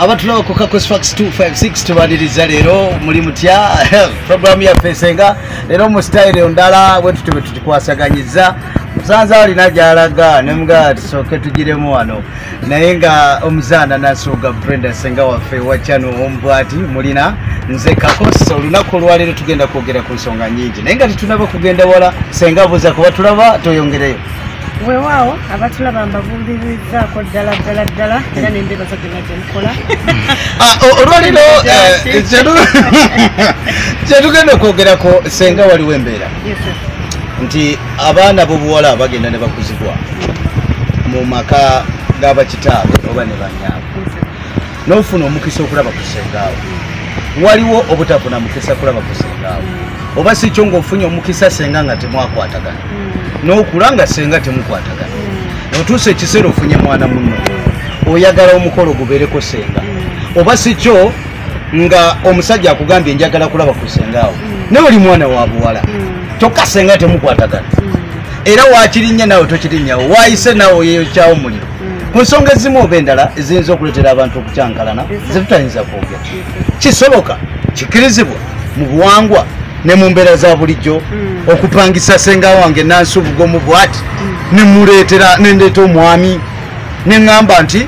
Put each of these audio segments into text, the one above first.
Abatulaba ku Kakos Fax 256 tubaliriza leero muli mutya? Programu yaffe Senga leero mu style ndala bwe tutyo bwe tukikwasaganyiza. Musanze alina gy'alaga ne mga tusooke tugiremu wano, naye nga omuzaana Nansubuga Brenda Senga waffe wa channel Ombwati mulina nze Kakos. Olunaku olwaleero tugenda kwogera ku nsonga nnyingi, naye nga tetunaba kugenda wala. Senga buuza kuba tulaba toyongereyo. Weewaawo, abatulaba mbabuulirizaako ddala ddala ddala era nembebaza gyonna gye mukola. Olwaliro kyetugenda okwogerako, Senga, waliwo embeera nti abaana b'obuwala bagenda ne bakuzibwa mu maka g'abakitaabwe oba ne banyaabwe, n'ofuna omukisa okulaba ku sengaawo. Waliwo obutafuna mukisa kulaba ku sengaawo, oba si kyo ng'ofunye omukisa senga nga temwakwatagana, n'okula nga senga temukwatagana, otuusa ekiseera ofunye mwana munno, oyagala omukolo gubeereko senga, oba si kyo nga omusajja akugambye njagala kulaba ku sengaawo, naye oli mwana wa buwala kyokka senga temukwatagana, era wakirinnya naawe tokirinnyawo, waayise naawe oyeyokyawo omuliro ku nsonga ezimu oba endala eziyinza okuleetera abantu okukyankalana zetutayinza kwogera. Kisoboka, kikkirizibwa mu buwangwa ne mu mbeera za bulijjo okupangisa senga wange Nansubuga Omubwati nemuleetera nendeeta omwami neŋŋamba nti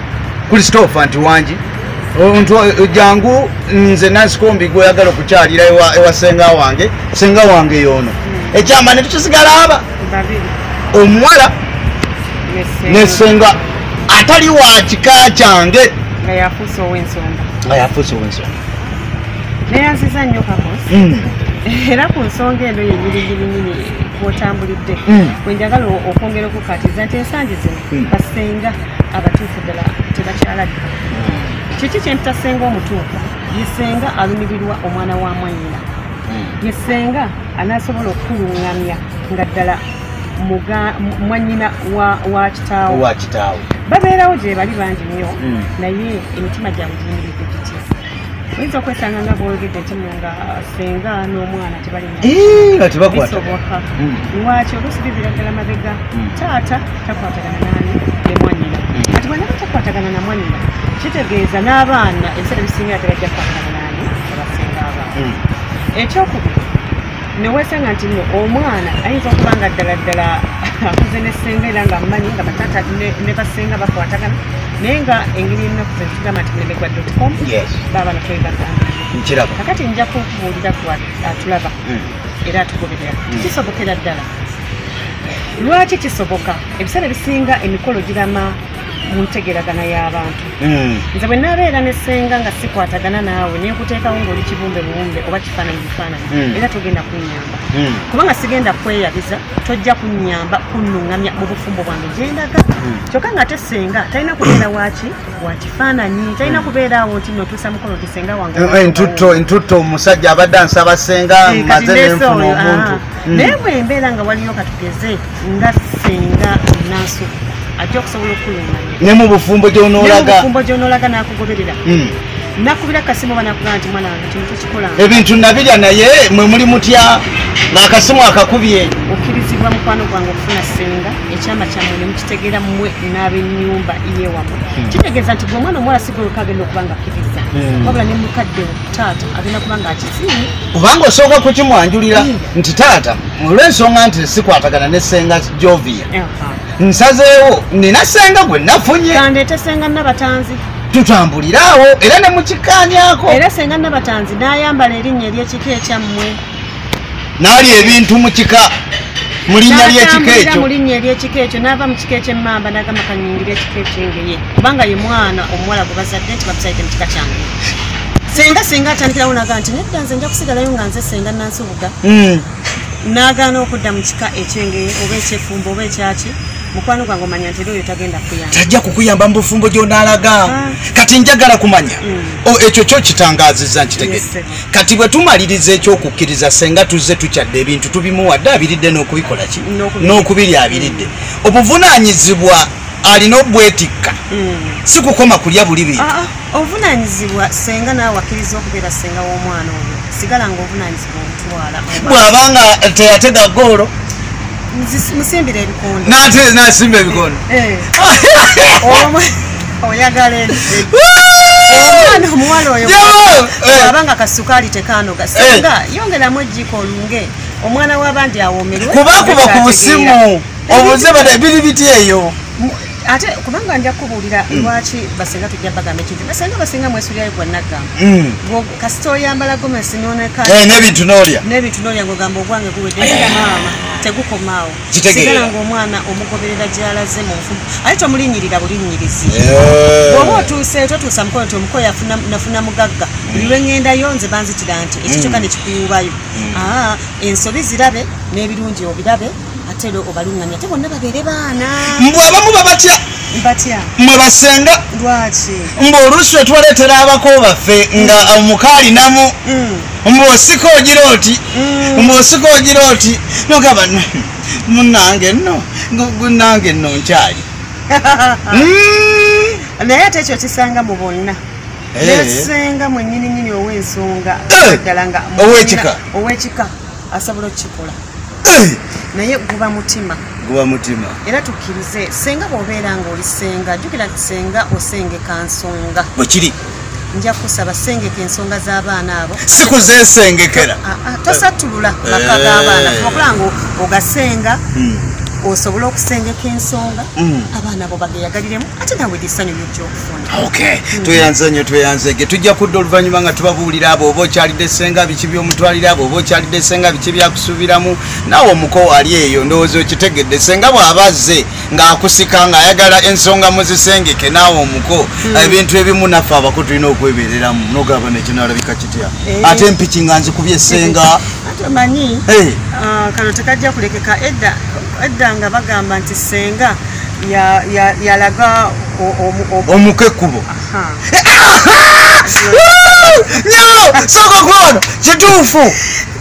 Christopher nti wangi jangu nze Nansikombi gweoyagala okukyalira ewa senga wange, senga wange yoono, ekyama ne tukisigala aba omuwala ne senga atali wa kika kyange nga yafuuse ow'ensonga. Nga yafuuse ow'ensonga. Neyanziza nnyo Kakos. Era ku nsonga eno yennyininyininyini kwotambulidde bwe njagala okwongera okukatiza nti ensangi zino basenga abatuufu ddala tebakyalabika. Kiki kyempita senga omutuufu? Ye senga alumirirwa omwana wa mwannyina, ye senga anaasobola okukuluŋŋamya nga ddala mwannyina wa kitaawo. Wa kitaawo. Babeerawo gye bali bangi nnyo, naye emitima gyabwe giyimiridde gitya? Oyinza okwesanga nga bw'oyogedde nti nno nga senga n'omwana nga tebakwatabisoboka. Lwaki? Oluusi bibira ddala mabega, taata takwatagana nani ne mwannyina. Kati bw'anaaba takwatagana na mwannyina, kitegeeza n'abaana ebiseera ebisinga tebajja kukwatagana nani abasenga abaana. Ekyokubiri, newesanga nti nno omwana ayinza okuba nga ddala ddala akuze ne senga era nga mmanyi nga bataata ne basenga bakwatagana, naye nga engeri ennaku ze tugamba nti mulembe gwa .com baabana twebagamba. Kakati nja kukubuulira gwe atulaba era atugoberera, kisobokera ddala. Lwaki kisoboka? Ebiseera ebisinga emikolo girama mu ntegeragana y'abantu. Nze bwe naabeera ne senga nga sikwatagana naawe nenkuteekawo ng'oli kibumbe buwumbe oba kifaananyi bifaananyi, era togenda kunnyamba, kubanga sigenda kweyabiza, tojja kunnyamba kunnuŋŋamya mu bufumbo bwange gyendaga. Kyokka ng'ate senga talina kubeera waki wa kifaananyi, talina kubeera awo nti notuusa mukolo nti senga wange entutto omusajja abadde ansaba senga maze nenfuna omuntu. Naye bwe mbeera nga waliyo katugeze nga senga Nansubuga ajja okusobola okuluŋŋamya ne mu bufumbo gy'onoolaga, ne mu bufumbo gy'onoolaga n'akugoberera, nakubira akasimu banakugamba nti mwana wange kino tokikola, ebintu nabirya naye mwe muli mutya ng'akasimu akakubye. Okkirizibwa mukwano gwange okufuna senga, ekyama kyammwe ne mukitegeera mmwe n'ab'ennyumba yewammwe. Kitegeeza nti gwe omwana omuwala si gwe wekka agenda okuba nga akkiriza, wabula ne mukadde wo taata agenda kuba nga akisiimye, kubanga osooka kukimwanjulira nti taata olw'ensonga nti sikwatagana ne senga Jovia, nsazeewo nina senga gwe nafunye, kandeete senga Nabatanzi tutambuliraawo era ne mukikkaanyaako. Era senga Nabatanzi n'ayambala erinnya ery'ekika ekyammwe, n'alya ebintu mu kika mu linnya ly'ekika ekyo, mu linnya ery'ekika ekyo, n'ava mu kika eky'emmamba n'agamba kanyingire ekika eky'engeye, kubanga ye mwana omuwala gwe bazadde nti bamusalidde mu kika kyange. Senga senga atandikirawo n'agamba nti nedda nze nja kusigalayo nga nze senga Nansubuga, n'agaana okudda mu kika eky'engeye oba eky'effumbo oba ekyaki. Mukwano gwange omanya nti era oyo tagenda kuyamba, tajja kukuyamba mu bufumbo gy'onaalaga. Kati njagala kumanya ekyo kyo kitangaazizza nkitegedde. Kati bwe tumaliriza ekyokukkiriza senga tuzze tukyadde ebintu tubimuwadde abiridde n'okubikola ki n'okubirya abiridde, obuvunaanyizibwa alina obwetikka, si kukoma kulya buli bintu. Obuvunaanyizibwa senga naawe akkiriza okubeera senga w'omwana oyo, sigala nga obuvunaanyizibwa obutwala. Bw'abanga teyatega ggoolo musimbira ebikondo, nasimba ebikondo oyagala Omukyala oyo abanga kasukaali tekanoga, senga yongeramu ejjiko olunge omwana w'abandi awoomerwe. Kubakuba ku busimu obuze bada biri biti eyo. Ate kubanga nja kubuulira lwaki basenga tujja bagamba ekintu. Basenga mwesulirayo gwa naggamba. Kasita oyambala gomesi n'oneka. N'ebintu n'olya. N'ebintu n'olya ng'ogamba ogwange guwedde. Era maama tegukomaawo. Sigala ng'omwana omugoberera gy'alaze mu nfumu. Ate tomulinnyirira bulinnyirizi. Bw'oba otuuse totuusa mukono nti omukoyo nafuna mugagga. Buli lwe ŋŋendayo nze banzitira nti ekyo kyokka ne kikuyubayo. Ensobi zirabe n'ebirungi obirabe. Ate obalungamya ate bonna babeere baana. Mbwe abamu babatya. Batya. Mwe basenga. Lwaki? Mbwe oluusi twaleetera abako baffe nga omukaali namu. Mbwe osika ogira oti. Mbwe osika ogira oti. Nogamba munnange nno gunnange nno nkyali. Naye ate ekyo kisanga mu bonna. Nesenga mwennyini nnyini ow'ensonga ddala nga ow'ekika. Ow'ekika asobola okukikola. Naye guba mutima. Guba mutima. Era tukkirize senga bw'obeera ng'oli senga, jjukira nti senga osengeka nsonga. Bwe kiri. Nja kusaba sengeka ensonga z'abaana abo. Si kuzeesengekera. Tosattulula maka g'abaana. Fuba okulaba ng'ogasenga osobola okusengeka ensonga abaana bo bageyagaliremu ate nawe essanyu ly'ojja okufuna. Okay, tweyanze nnyo tweyanzege. Tujja kudda oluvannyuma nga tubabuulira abo oba okyalidde senga biki by'omutwalira abo oba okyalidde senga biki byakusuubiramu. Naawe omuko ali eyo ndowooza okitegedde. Senga bw'aba azze ng'akusika ng'ayagala ensonga muzisengeke naawe omuko ebintu ebimu naffe abako tulina okwebeereramu n'ogamba nekinaalabika kitya. Ate empiki nga nzikubye senga. Ate omanyi kano tekajja kulekeka edda nga bagamba nti senga yalaga omuko ekkubo. Nyo sooka kuwano kituufu.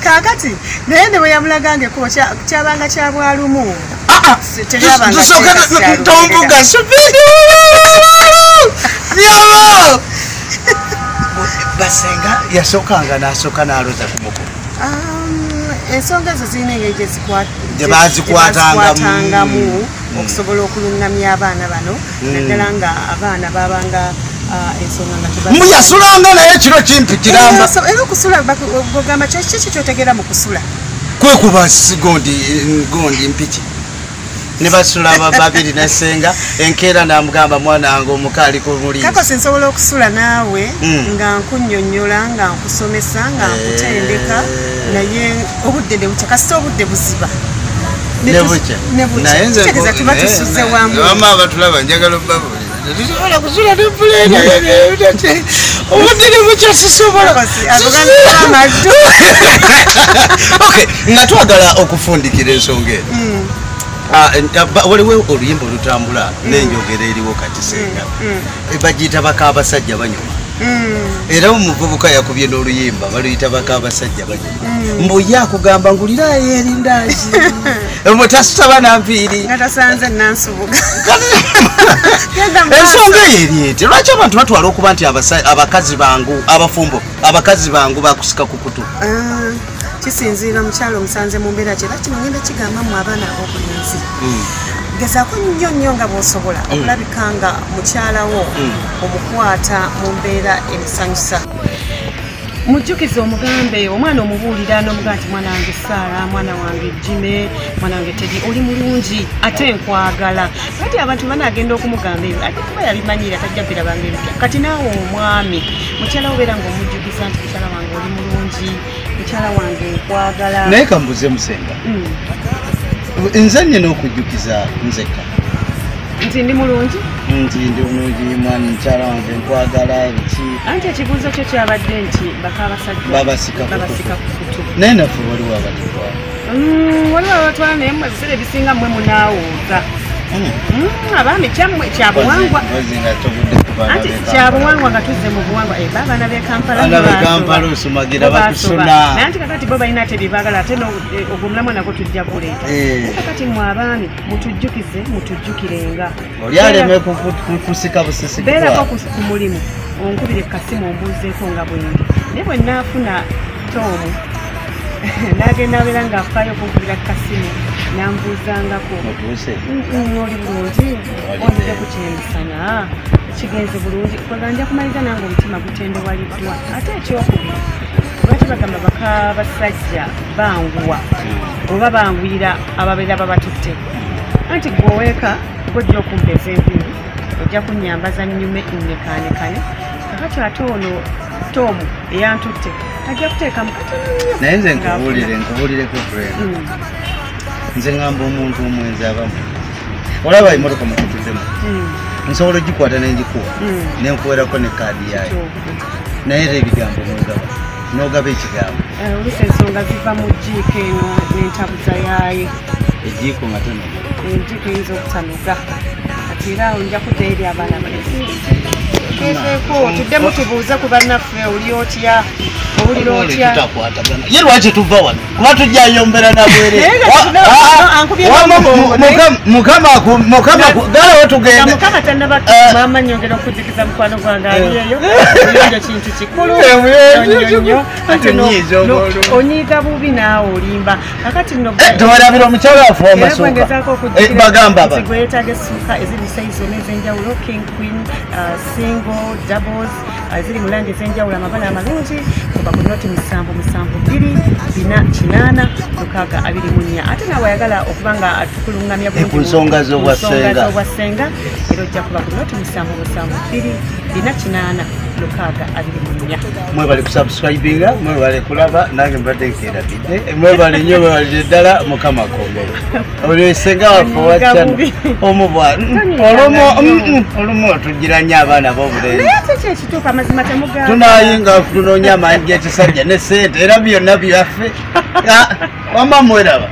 Kaakati naye ne bwe yamulaganga ekkubo kyabanga kya bwalumu. Tusooke tombuga supidi. Nyo basenga yasookanga n'asooka n'aloza ku muko. Ensonga ezo zirina engeri gye baazikwatangamu okusobola okulungamya abaana bano naddala nga abaana babanga ensonga nga mbu yasulanga naye ekiro kimpi kiramba. Era okusula ogamba kiki kyotegeera mu kusula? Kwekuba gondi mpiki ne basula babiri ne senga enkeera n'amugamba mwana wange omukaali ku mulinzi. Kakosi nsobola okusula naawe nga nkunnyonnyola nga nkusomesa nga nkutendeka naye obudde ne bukya kasita obudde buziba. Ne bukya. Naye nze kitegeeza tuba tusuze wamu. Wamma abatulaba njagala obbabuulira. Tetusobola kusula ne puleena obudde ne bukya sisobola. Okay, nga twagala okufundikira ensonga eno. Waliwo oluyimba olutambula n'enjogera eriwo kati senga bagiyita baka abasajja banyuma. Era omuvubuka yakubye n'oluyimba baluyita baka abasajja banyuma. Mbu ye akugamba ngulirayo erindaazi mbu tasaba na nviiri nga tasanze nansubuga. Ensonga eyo eri eti lwaki abantu batwala okuba nti abakazi bangu abafumbo abakazi bangu bakusika ku kutu? Kisinziira mukyalo omusanze mu mbeera ki era kino ngenda kigamba mu abaana ab'obulenzi. Gezaako nnyo nnyo nga bw'osobola okulabika nga mukyala wo omukwata mu mbeera emusanyusa. Mujjukize omugambe omwana omubuulira n'omugamba nti mwana wange Saara, mwana wange Jime, mwana wange Teddy oli mulungi ate nkwagala. Kati abantu banaagenda okumugamba ebyo ate kuba yabimanyira tajja birabanga ebipya. Kati naawe omwami mukyala wo beera ng'omujjukiza nti mukyala wange oli mulungi, mukyala wange nkwagala. Naye kambuze musenga. Nze nnina okujjukiza nzekka nti ndi mulungi? Nti ndi mulungi mwana mukyala wange nkwagala biki. Anti ekibuuzo kyo kyabadde nti baka abasajja babasika ku kutu. Naye naffe waliwo abatutwala. Waliwo abatwala naye mmwe ebiseera ebisinga mmwe munaawuuza. Abaami kyammwe kyabuwangwa. Anti kyabuwangwa nga tuzze mu buwangwa. Abaana b'e Kampala Kampala osumagira bakusuna. Naye anti kakati bo balina ate byebaagala ate ogwo omulamwa nagwo tujja kuleeta. Kakati mmwe abaami mutujjukize mutujjukirenga. Oli aleme kusika busisi. Beerako ku mulimu onkubire kasimu ombuuzeeko nga bwendi. Naye bwe naafuna Tomu n'agenda abeera ng'afaayo okunkubira kasimu nambuuzangako. Oli bulungi, ondidde ku kyemisana. Kigenze bulungi kwega nja kumaliriza nange omutima gutendewaliddwa. Ate ekyokubiri, lwaki bagamba baka basajja banguwa oba banguyira ababeera babatutte? Anti gwe oweeka gwojja okumpeeza enviiri, ojja kunnyambaza nnyume nnekaanekane. Kakati ate ono Tom eyantutte ajja kuteekamu katono nnyo. Naye nze nkubuulireko Brenda. Nze ngamba omuntu omwenzi abamu olaba emmotoka mukutuddemu, nsobola ogikwata n'engikuwa nenkuwerako ne kaadi yaayo, naye era ebigambo n'ogaba ekigambo. Oluusi ensonga ziva mu jjiiko eno n'entabuza yaayo. Ejjiiko nga tonoga. Ejjiiko eyinza obutanoga. Kati era awo nja kudda eri abaana abalenzi. Tugezeeko tuddemu tubuuze ku bannaffe, oli otya? Owulira otya? Ye lwaki tuva wano? Kuba tujjayombera na bwereere. Mukama galawo tugende. Mukama tannaba maama, nnyongera okujjukiza mukwano gwange ali eyo. Obuyonjo kintu kikulu nnyo nnyo. Ate onyiiga bubi naawe olimba. Kakati nno tewerabira omukyala waffe w'amasuuka. Bagamba nti gwe yeetaaga essuuka eziri sayizi zonna ez'enjawulo, king, queen, single, doubles, ziri mu langi ez'enjawulo, amabala amalungi, kuba ku 0 7 7 2 4 8 6 24. Ate naawe ayagala okuba nga atukulungamya bulungi ku nsonga z'obwassenga, era ojja kuba ku 0 7 7 2 4 8 6 24. Mwebale kusubscribinga, mwebale kulaba, nange mbadde nkerabidde. Mwebale nnyo, mwebale ddala, Mukama akwongere. Olwo ssenga waffe owa channel omubwa olumu otugira nnyo abaana b'obulenzi. Naye ate ki ekituufu, amazima temugamba. Tunayinga tunoonya amaanyi g'ekisajja ne ssente, era byonna byaffe. Wamma mweraba.